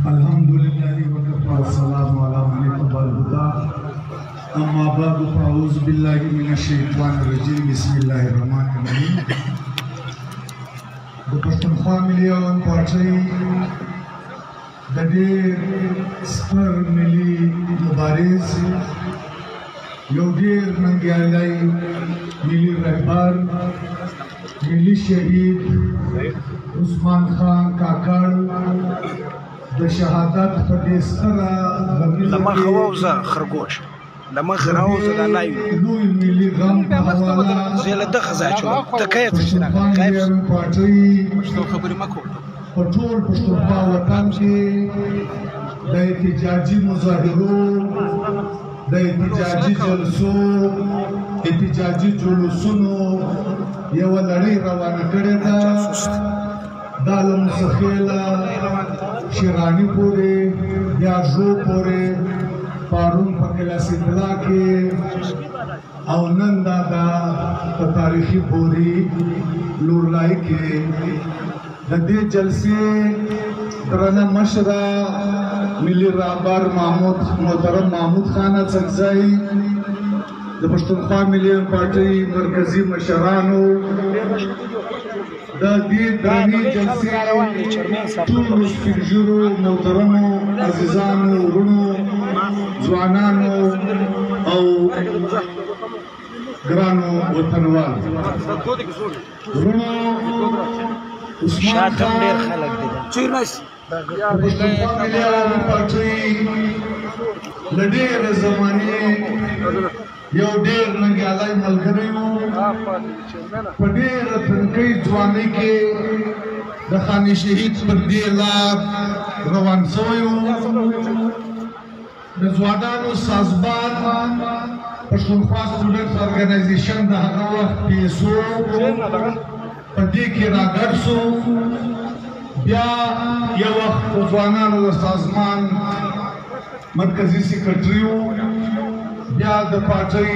الحمد لله وكفى والسلام على من اتبع الهدى. اما بعد، فاعوذ بالله من الشیطان الرجیم. بسم الله الرحمن الرحیم. د پښتونخوا ملي عوام پارټۍ د ډېر ستر ملي مبارز، یو ډېر ننګیالی ملي رهبر، ملي شهید عثمان خان کاکړ د شهادت په دې ستره غمیزه له مخه ووځه خرګوش، له مخه راوځه، دا لایو لوی ملي غم په حواله زه له دغه ځای چلوم، ته کیف پښتونخوا ملي عوامي پارټۍ پښتو خبرې مه کوه. په ټول پښتونخوا وطن کې د احتجاجي مظاهرو، د احتجاجي جلسو، احتجاجي جلوسونو یوه لړۍ روانه کړې ده. دا له موسخېله شیراني پورې، بیا ژوب پورې، پارون په کلاسیدلا کې، او نن دا په تاریخي بوري لورلای کې. د دې جلسې درنه مشره ملي رهبر محمود، محترم محمود خان اڅکزی، د پښتونخوا ملي پارټۍ مرکزي مشرانو، د دې درنې جلسې ټولو سپین ږیرو، محترمو عزیزانو، وروڼو، ځوانانو او ګرانو وطنوالو، وروڼو، عثمان شاته هم ډېر خان خلک دي. د پښتونخوا ملي عوامي پارټۍ له ډېرې زمانې یو ډېر ننګیالی ملګری و. په ډېره تنکۍ ځوانۍ کې د خاني شهید پر دې لار روان شوی و. د ځوانانو سازمان پښتونخوا سټوډنټس ارګنایزیشن د هغه وخت پیسو په دې کې راګډ شو. بیا یو وخت د ځوانانو د سازمان مرکزي سیکرټري و، بیا د پارټۍ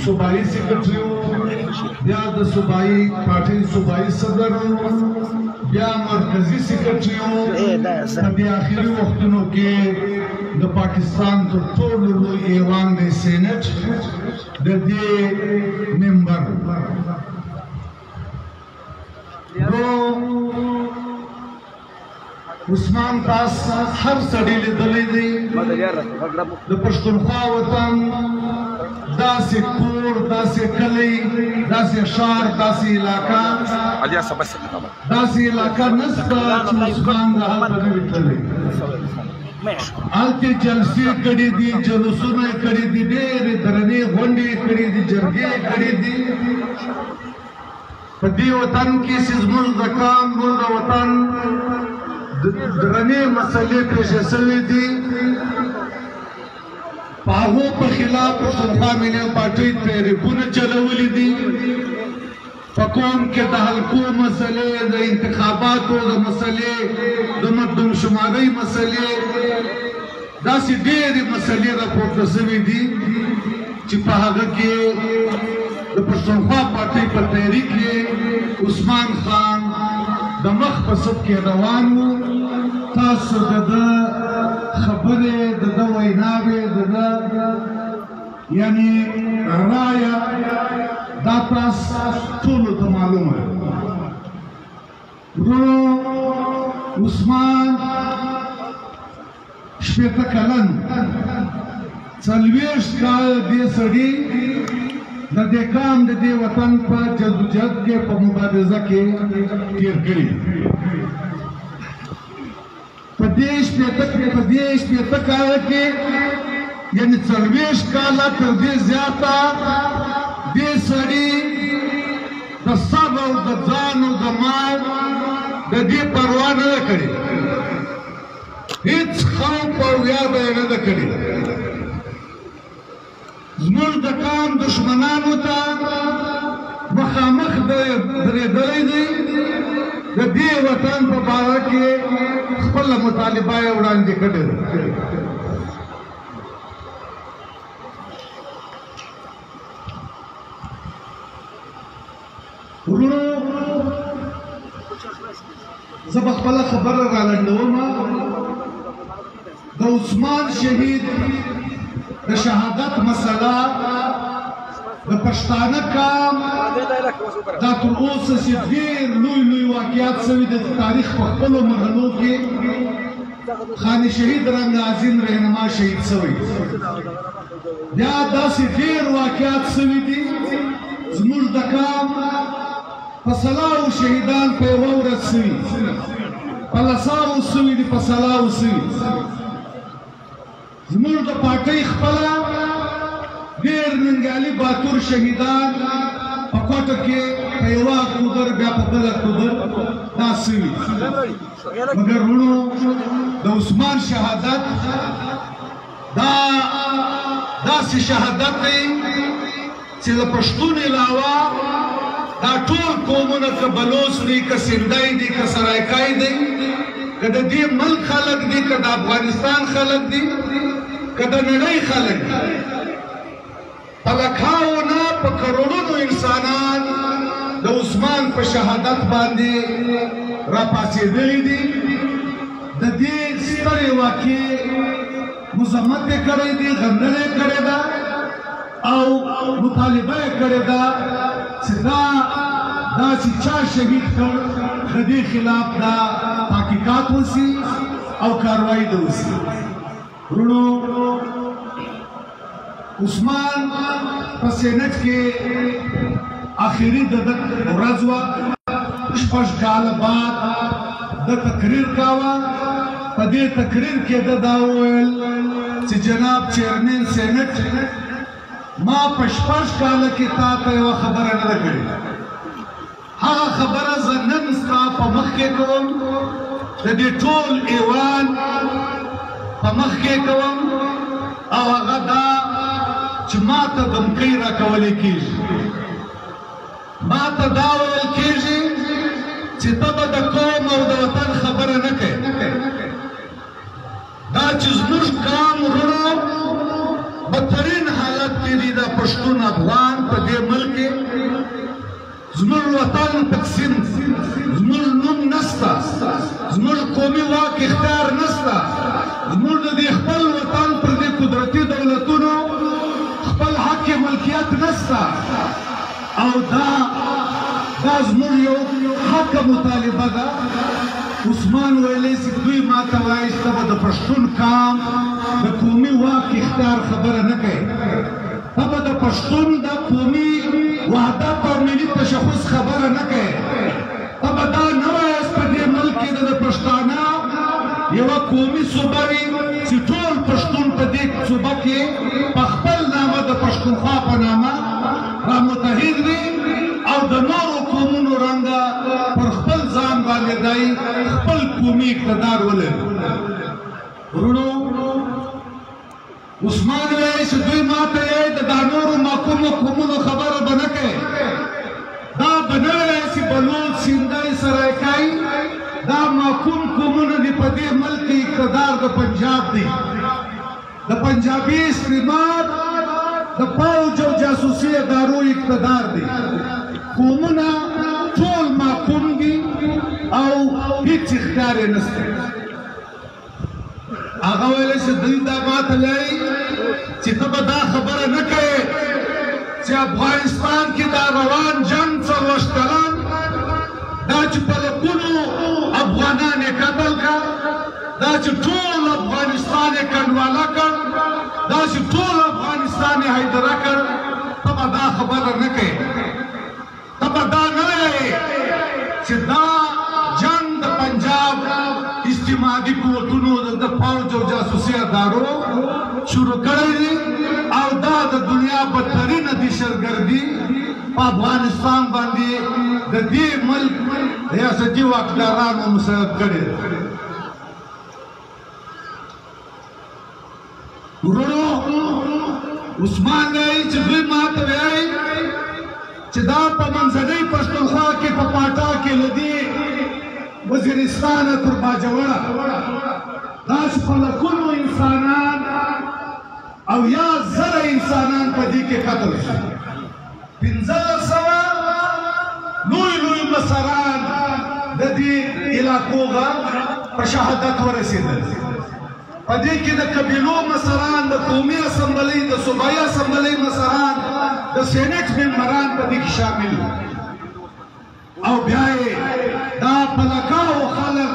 صوبایي سیکرټري و، بیا د صوبایي پارټۍ صوبایي صدر و، بیا مرکزي سیکرټري و. په دې آخري وختونو کې د پاکستان تر ټولو لوی ایوان دی سینټ د دې ممبر نو عثمان تاس هر سړي لیدلی دی. د پښتونخوا وطن داسې کور، داسې کلی، داسې ښار، داسې علاقه، داسې علاقه نشته چې عثمان د هلته نه وي تللی. هلته جلسې کړې دي، جلوسونه یې کړي دي، ډېرې درنې غونډې یې کړې دي، جرګې یې کړې دي. په دې وطن کې چې زموږ د قام، زموږ د وطن درنې مسلې پېښې شوې دي، په هغو په خلاف پښتونخوا ملي پارټۍ تحریکونه چلولي دي. په قوم کې د حلقو مسلې، د انتخاباتو د مسلې، د مردم شمارۍ مسلې، داسې ډېرې مسلې راپورته شوې دي چې په هغه کې د پښتونخوا پارټۍ په تحریک کې عثمان خان د مخ په صف کې روان و. تاسو د ده خبرې، د ده ویناوې، د ده یعنی رایه دا تاسو ټولو ته معلومه ده. وروڼو، عثمان 60 کلن، 40 کاله دې سړي د دې قام، د دې وطن په جدوجهد کې، په مبارزه کې تېر کړي. په دې 60 کاله کې، یعنی 40 کاله تر دې زیاته، دې سړي د سر او د ځان او د مال د دې پروا نه ده کړې. هیڅ خوف او ویاړه یې نه ده کړې. زموږ د قام دښمنانو ته مخامخ درېدلی دی. د دې وطن په باره کې خپله مطالبه یې وړاندې کړې ده. وروڼو، زه به خپله خبره رالنډوم. عثمان شهید د شهادت مسله د پښتانه قام دا تر اوسه چې ډېر لوی لوی واقعات سوي د تاریخ په خپلو مرحلو کې خان شهید رنګ عظیم رهنما شهید سوی، بیا داسې ډېر واقعات سوي دي. زموږ د قام په سلاو شهیدان په یوه ورځ سوي، په لساو سوي دي، په سلاو سوي. زموږ د پارټۍ خپله ډېر ننګیالي باتور شهیدان په کوټه کې په یوه اکتوبر بیا په بل اکتوبر دا سوي. مګر وروڼو د عثمان شهادت دا داسې شهادت دی چې د پښتون علاوه دا ټول قومونه که بلوڅ دي، که سندی دي، که سرایکای دی، که د دې ملک خلک دي، که د افغانستان خلک دي، که د نړۍ خلک دي، په لکهاو نه په کروړونو انسانان د عثمان په شهادت باندې راپاڅېدلي دي. د دې سترې واقعې مذمت یې کړی دی، غندنه یې کړې ده او مطالبه یې کړې ده چې دا چې چا شهید کړ د دې خلاف دا تحقیقات وسي او کاروایی د وسي. وروڼو عثمان په سېنټ کې آخري د ده ورځ وه، 6 کاله بعد د تقریر کاوه. په دې تقریر کې ده دا وویل چې جناب چیرمین سېنټ، ما په 6 کاله کې تا ته یوه خبره نه ده کړې، هغه خبره زه نن ستا په مخ کې کوم، د دې ټول ایوان په مخ کې کوم، او هغه دا چې ما ته دمکۍ راکولې کېږي، ما ته دا ویل کېږي چې ته به د قوم او د وطن خبره نه کوې. دا چې زموږ قام وروڼو بدترین حالت کې دي، دا پښتون افغان په دې ملک کې زموږ وطن تقسیم، زموږ نوم نسته، زموږ قومي واک اختیار نسته، زموږ د دې خپل وطن پر دې قدرتي دولتونو خپل حق ملکیت نسته، او دا زموږ یو حق مطالبه ده. عثمان ویلی چې دوی ما ته وایي چې ته به د پښتون قام د قومي واک اختیار خبره نه کوې، ته به د پښتون د قومي وحدت او ملي تشخص خبره نه کوې، ته به دا نه وایې په دې ملک کې د پښتانه یوه قومي صوبه وي چې ټول پښتون په دې صوبه کې په خپل نامه د پښتونخوا په نامه را متحد وي او د نورو قومونو رنګه پر خپل ځان باندې دی خپل قومي اقتدار ولري. وروڼو عثمان وایي چې دوی ما ته یې د دا نورو محکومو قومونو خبره به نه کوې، دا به نه وایي چې بلوڅ، سندی، سرایکای دا محکوم قومونه دي، په دې ملک کې اقتدار د پنجاب دی، د پنجابي استعمار د پوځ او جاسوسي ادارو اقتدار دی، قومونه ټول محکوم دي او هیڅ اختیار یې نشته. هغه ویلی چې دوی دا ما ته وایي چې ته به دا خبره نه کوې چې افغانستان کې دا روان جنګ 40 کلن دا چې په لکونو افغانان یې قتل کړ، دا چې ټول افغانستان یې کنډواله کړ، دا چې ټول افغانستان یې حیدره کړ، ته به دا خبره نه کوې، ته به دا نه وایې چې دا جنګ د پنجاب استعماري قوتونو د پوځ او جاسوسي ادارو شروع کړی دی او دا د دنیا بدترینه دهشتګردي په افغانستان باندې د دې ملک ریاستي واکدارانو مسلط کړې ده. وروڼو عثمان وایي چې دوی ما ته وایي چې دا په منځنۍ پښتونخوا کې په پاټا کې له دې وزیرستانه تر باجوړه داسې په لکونو انسانان او یا زره انسانان په دې کې قتل شول. 1500 لوی لوی مسران د دې علاقو په شهادت ورسېدل. په دې کې د قبیلو مشران، د قومي اسمبلۍ، د صوبایي اسمبلۍ مشران، د سینټ ممبران په دې کې شامل. او بیا یې دا په لکاو خلک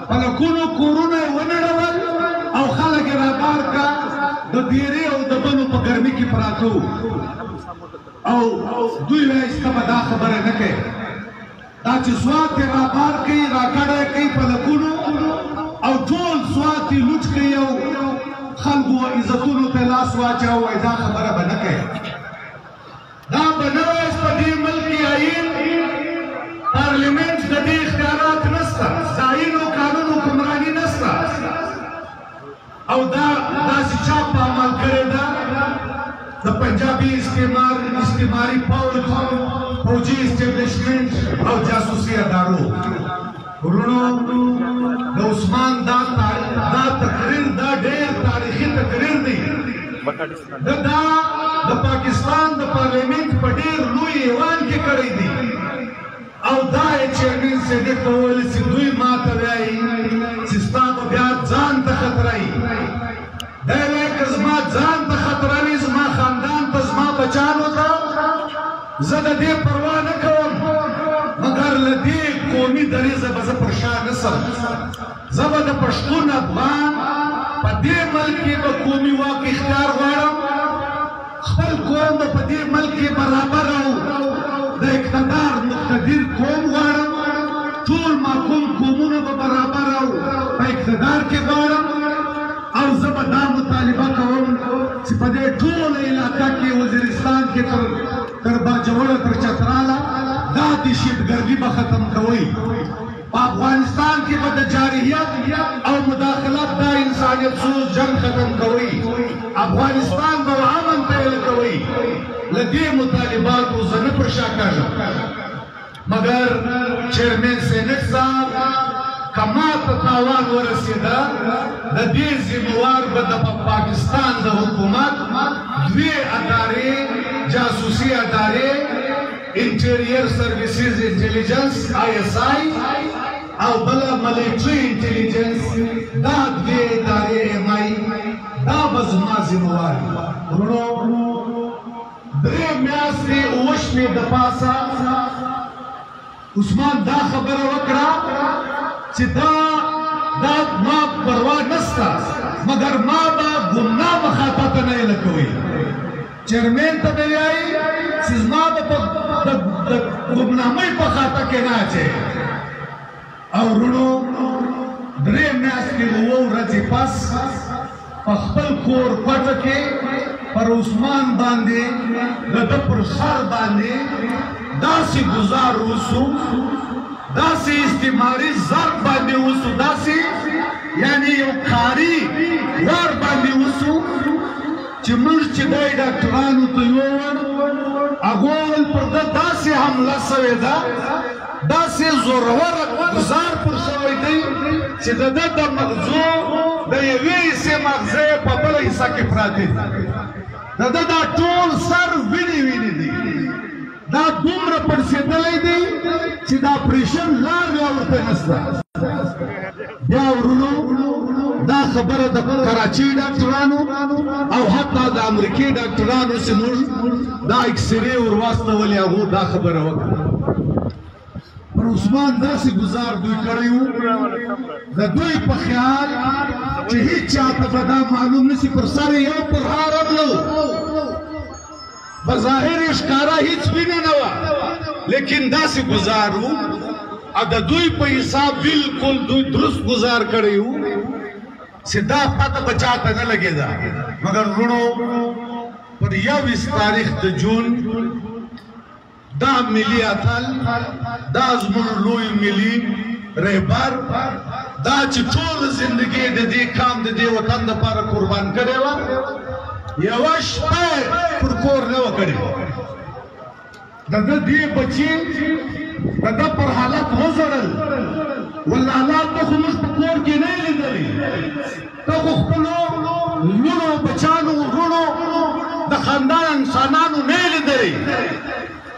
په لکونو کورونه یې ونړول او خلک یې رابار کړه، د دیرې او د بنو په ګرمي کې پراته وو. او دوی وایي چې ته به دا خبره نه کوې، دا چې سوات یې رابار کوي، راکډه یې کوي په لکونو او ټول سوات یې لوټ کوي او خلکو عزتونو ته لاس واچوه، وایي دا خبره به نه کوې. دا به نه وایي چې په دې ملک کې آئین پارلیمنټ د دې اختیارات نشته، د آئین او قانون حکمراني نشته. او دا داسې چا پامال کړې ده؟ د پنجابي استعمار، استعماري پوځ، فوجي اسټابلیشمنټ او جاسوسي ادارو. وروڼو، د عثمان دا تقریر دا ډېر تاریخي تقریر دی. دا د پاکستان د پارلیمنټ په ډېر لوی ایوان کې کړی دی. او دا یې چیرمین سېنېټ ته وویل چې دوی ما ته وایي چې ستا به بیا ځان ته خطره وي. دی وایي که زما ځان ته خطره وي، زما خاندان ته، زما بچانو ته، زه د دې پروا نه کوم، مګر له دې قومي دریځه به زه پر شا نه سم. زه به د پښتون افغان په دې ملک کې به قومي واک اختیار غواړم، خپل قوم به په دې ملک کې برابر او د اقتدار مقتدر قوم غواړم، ټول معقول قومونه به برابر او په اقتدار کې غواړم. او زه به دا مطالبه کوم چې په دې ټوله علاقه کې، وزیرستان کې تر باجوړه تر چتراله دا دهشتګردي به ختم کوئ. په افغانستان کې به د جارحیت او مداخلت دا انسانیت سوز جنګ ختم کوئ، افغانستان به امن ته ایله کوئ. له دې مطالباتو زه نه پر شا کږم. مګر چیرمین سینټ صاحب که ما ته تاوان ورسېده، د دې ذمهوار به د پاکستان د حکومت دوې ادارې، جاسوسي ادارې، انټیریئر سرویسز انټیلیجنس آی اس آی او بله ملټري انټیلیجنس، دا دوې ادارې ایم آی، دا به زما ذمهوار وي. وروڼو، درې میاشتې اووه شپې د پاسه عثمان دا خبره وکړه چې دا ما پروا نسته، مګر ما به ګمنامه خاطه ته نه ایله کوئ. چیرمین ته به وایي چې زما به د ګمنامۍ په خاطه کې نه اچوي. او وروڼو، درې میاشتې اووه ورځې پس په خپل کور کوټه کې پر عثمان باندې د ده پر سر باندې داسې ګزار وسو، داسې استعماري ضرب باندې وسو، داسې یعنی یو کاري وار باندې وسو چې موږ چې دی ډاکټرانو ته یووړ، هغو ویل پر ده داسې حمله سوې ده، داسې زورور ګزار پر شوی دی چې د ده د مغزو د یوې حصې مغزه یې په بله حصه کې پراته دي. د ده دا ټول سر وینې وینې دی، دا دومره پړسېدلی دی چې د اپریشن لار بیا ورته نشته. بیا وروڼو، دا خبره د کراچۍ ډاکټرانو او حتی د امریکې ډاکټرانو چې موږ دا اکسرې ور واستولې، هغو دا خبره وکړه. پر عثمان داسې ګزار دوی کړی وو، د دوی په خیال چې هیڅ چاته به دا معلوم نه سي، پر سر یې یو پرهار هم نه و، بظاهر یې ښکاره هیڅ وینه نه وه، لیکن داسې ګزار و او د دوی په حساب بالکل دوی درست ګزار کړی وو چې دا پته به چاته نه لګېده. مګر وروڼو، پر 21 تاریخ د جون دا ملي اتل، دا زموږ لوی ملي رهبر، دا چې ټوله زندګي د دې قام د دې وطن دپاره قربان کړې وه، یوه شپه پر کور نه وه کړې. د ده دې بچي د ده پر حالت وژړل، ولالا ته خو موږ په کور کې نه یې لیدلی، ته خو خپلو لوڼو بچانو وروڼو د خاندان انسانانو نه یې لیدلی،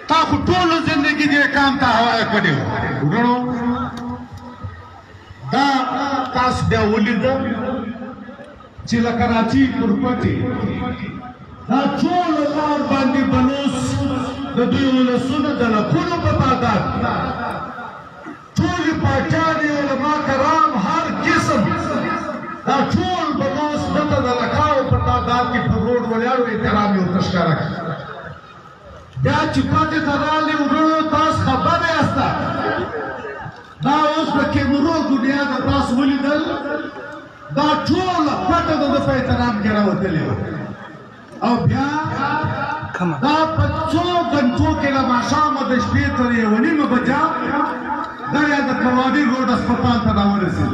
تا خو ټوله زندګي دې کام ته هوا کړې وه. وروڼو، دا تاسو بیا ولیده. چې له کراچۍ تر کوټې دا ټول لار باندې بلوڅ د دوی ولسونه د لکونو په تعداد، ټولې پاټیانې، علما کرام، هر قسم دا ټول بلوڅ دلته د لکاو په تعداد کې پر روډ ولاړ وو، احترام یې ورته ښکاره کړ. بیا چې کوټې ته راغلي وروڼو، تاسو خبر یاست، دا اوس د کیمرو دنیا ده، تاسو ولیدل دا ټوله کوټه د ده په احترام کې راوتلې وه. او بیا دا په څو ګنټو کې له ماښامه د شپې تر یوه نیمه بجه دا یا د کواري روډ هسپتال ته راورسېد.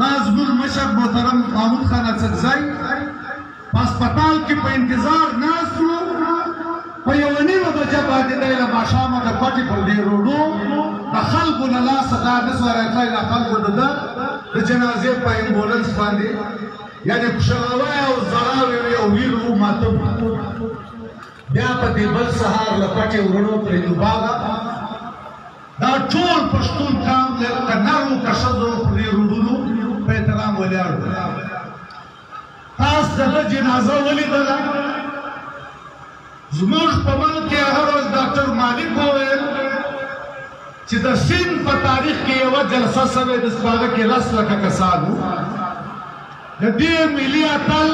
دا زموږ مشر محترم محمود خان اڅکزی په هسپتال کې په انتظار ناست وو. په یوه نیمه بجه باندې دی له ماښامه د کوټې پر دې روډو د خلکو له لاسه دا نه سوای راتلای، د خلکو د ده د جنازې په امبولانس باندې یعنې کښلاوی او ژړاوې وې او ویر وو، ماتم. بیا په دې بل سهار له کوټې وروڼو تر هندوباغه دا ټول پښتون قام که نر و که ښځو پر دې روډونو په احترام ولاړ وو. تاسو د ده جنازه ولیدله. زموږ په ملک کې هغه ورځ ډاکټر مالک وویل چې د سند په تاریخ کې یوه جلسه سوې ده چې په هغه کې 10 لکه کسان وو. د دې ملي اتل،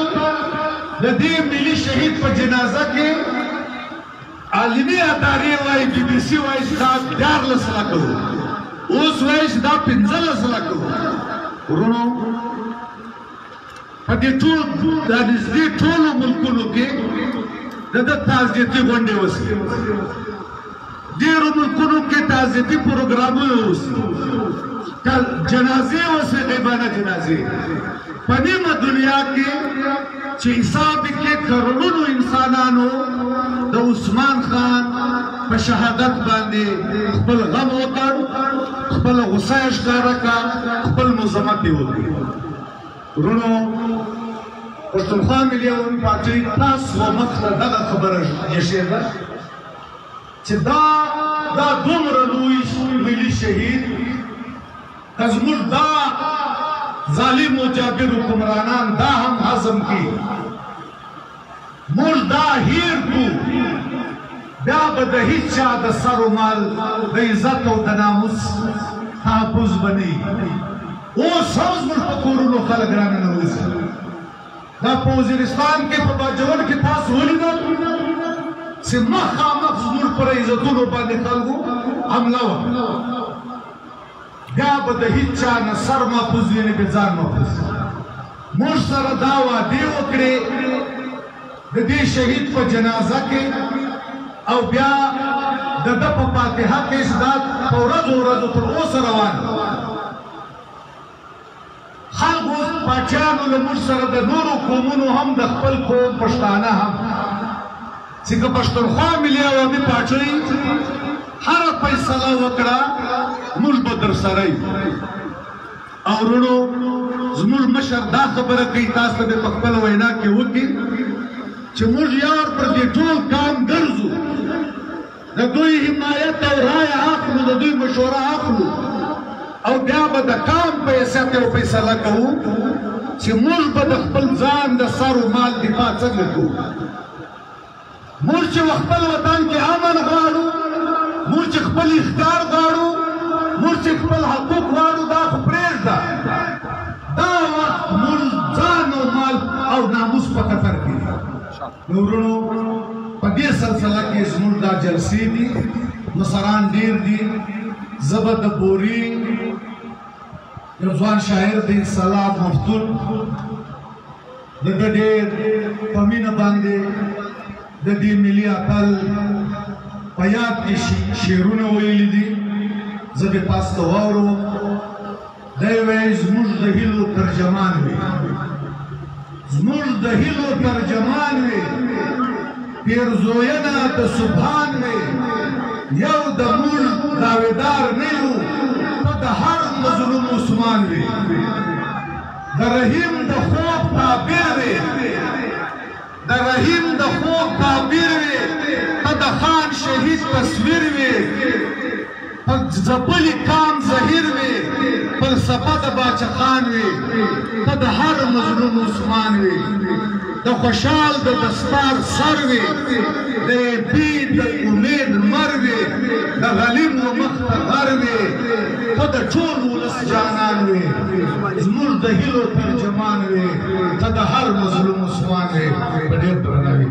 د دې ملي شهید په جنازه کې عالمي ادارې وایي، بي بي سي وایي چې دا 13 لکه وو، اوس وایي چې دا 15 لکه وو. وروڼو، په دې ټول دا نږدې ټولو ملکونو کې د ده تعزیتي غونډې وسوې، ډېرو ملکونو کې تعزیتي پروګرامونه وسوې، جنازې وسوې، غیبانه جنازې. په نیمه دنیا کې چې حساب کې کروڑونو انسانانو د عثمان خان په شهادت باندې خپل غم وکړ، خپل غصه یې ښکاره کړه، خپل مذمت یې وکړ. وروڼو، پښتونخوا ملي عوامي پارټۍ تاسو و مخ ته دغه خبره ایښې ده چې دا دومره لوی ملي شهید که زموږ دا ظالم او جابر حکمرانان دا هم هضم کړي، موږ دا هیر کړو، بیا به د هیچا د سر و مال، د عزت او د ناموس تحفظ به نه وي. اوس هم زموږ په کورونو خلک راننوځي. دا په وزیرستان کې په باجوړ کې تاسو ولیدل چې مخامخ زموږ پر عزتونو باندې خلکو حمله وکړه. بیا به د هیچا نه سر محفوظ وي نه به ځان محفوظ. موږ سره دا وعدې وکړې د دې شهید په جنازه کې او بیا د ده په فاتحه کې چې دا په ورځو ورځو تر اوسه روان. خلکو پاچانو له موږ سره د نورو قومونو هم د خپل قوم پښتانه هم چې که پښتونخوا ملي عوامي پارټۍ هره فیصله وکړه موږ به درسره یو. او وروڼو، زموږ مشر دا خبره کوي، تاسو ته به په خپله وینا کې وکړي چې موږ یار پر دې ټول کام ګرځو، د دوی حمایت او رایه اخلو، د دوی مشوره اخلو، او بیا به د کام په حیثیت یو فیصله کوو چې موږ به د خپل ځان د سر و مال دفاع څنګه کوو. موږ چې خپل وطن کې امن غواړو، موږ چې خپل اختیار غواړو، موږ چې خپل حقوق غواړو، دا خو پرېږده، دا وخت موږ ځان او مال او ناموس په خطر کې دي. نو وروڼو، په دې سلسله کې زموږ دا جلسې دي، مسران ډېر دي. زه به د بوري یو ځوان شاعر دی، سلام مفتون، د ده ډېر په مینه باندې د دې ملي اتل په یاد کې شعرونه ویلي دي، زه به تاسو ته واوروم. دی وایي زموږ د هیلو ترجمان وي، زموږ د هیلو ترجمان وي، پیرزوینه د سبحان وي، یو د موږ دعویدار نه یو، ته د هر مظلوم عثمان وي، د رحیم د خوب تعبیر وي، د رحیم د خوب تعبیر وي، ته د خان شهید تصویر وي، په ځپلي کام ظهیر وي، فلسفه د باچا خان وي، ته د هر مظلوم عثمان وي، د خوشحال د دستار سر وي، د بی د امید لمر وي، د غلیم و مخ ته غر وي، ته د ټول ولس جانان وي، زموږ د هیلو ترجمان وي، ته د هر مظلوم عثمان وي. په ډېر درناوي.